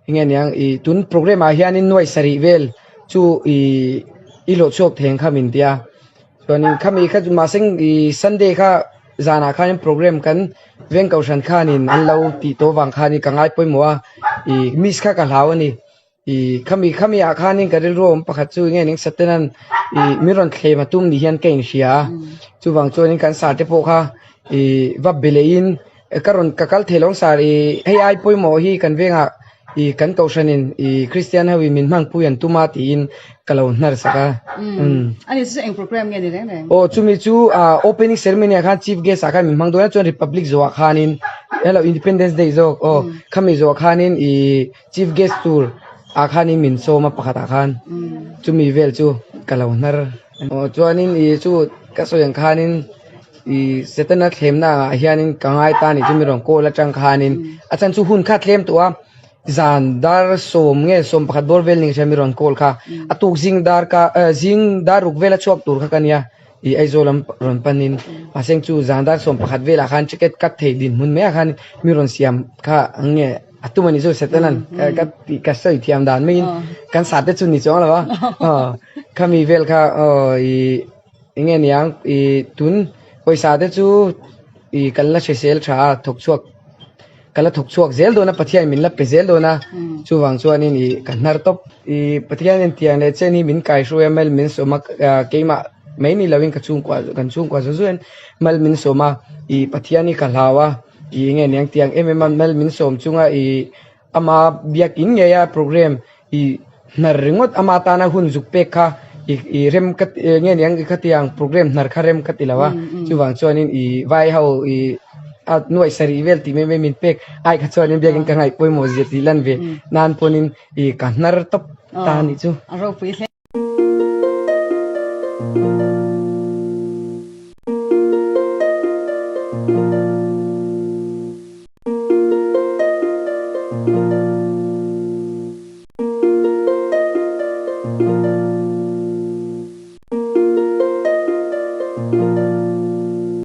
Enge niang i tun program ah hianin nuai sarih vel chu i i hlawh chhuak thei ang kha min tia chuanin khami kha chu mahse i sunday kha zanah khanin program kan veng kohhran khanin an lo tih tawh vang khanin ka ngai pawimawh a i miss kha ka hlau a ni i khami khami ah khanin ka rilru awm pakhat chu enge ning Satanan i min rawn thlem a tum ni hian ka inhria a chuvang chuanin kan sar te pawh kha i va be leh in. Ka rawn ka kal thei lo sar i hei ai pawimawh hi kan vengah i kan kohhranin i Kristian ho in min hmangpui an tum a tiin ka lo hnar sak a. Umm. Ani chu eng program nge ni reng reng? Aw chumi chu opening ceremony ah khan chief guest ah khan min hmang dawn a chuan Republic zawh ah khanin hello Independence Day zawk aw khami zawh ah khanin i chief guest tur ah khanin min sawm a pakhat ah khan chumi vel chu ka lo hnar. Aw chuanin i chu ka sawi ang khanin I Setana thlemna ah hianin ka ngai ta nih chu mi rawn call atang khanin a chan chu hun kha tlem tawh a zan dar sawm nge sawm pakhat bawr vel ning hria mi rawn call kha a tuk zing dar ka zing dar ruk vela chhuak tur kha ka nia i Aizawl lam rawn panin mahse chu zan dar sawm pakhat velah khan ticket cut theih dinhmun maiah khan mi rawn siam kha ang nge a tum a nih chu Setana'n ka tih ka sawi thiam dan maiin kan sat te chu ni chuang lo a khami vel kha aw i. Enge niang i tun pawisa te chu i kan la hrisel tha a thawk chhuak ka la thawk chhuak zel dawn a Pathian min la pe zel dawn a chuvang chuanin i ka hnar tawp i Pathianin tiang leh chen hi min kaihruai a mal min sawm a keimah mai ni lovin ka chhungkua kan chhungkua zawh zawhin mal min sawm a i Pathian hi ka hlau a i enge niang tiang em em a mal min sawm chunga i Ama biakin ngei a program i hnar ringawt ama tana hun zuk pek kha i i rem ka nge niang i khatiang program hnar kha rem ka ti lo a chuvang chuanin i vai ho i a nuaih sarih vel tih mai mai min pek ai kha chuanin biakin ka ngaih pawimawh zia tih lan ve nan pawnin i ka hnar tawp ta a nih chu. A ropui hle.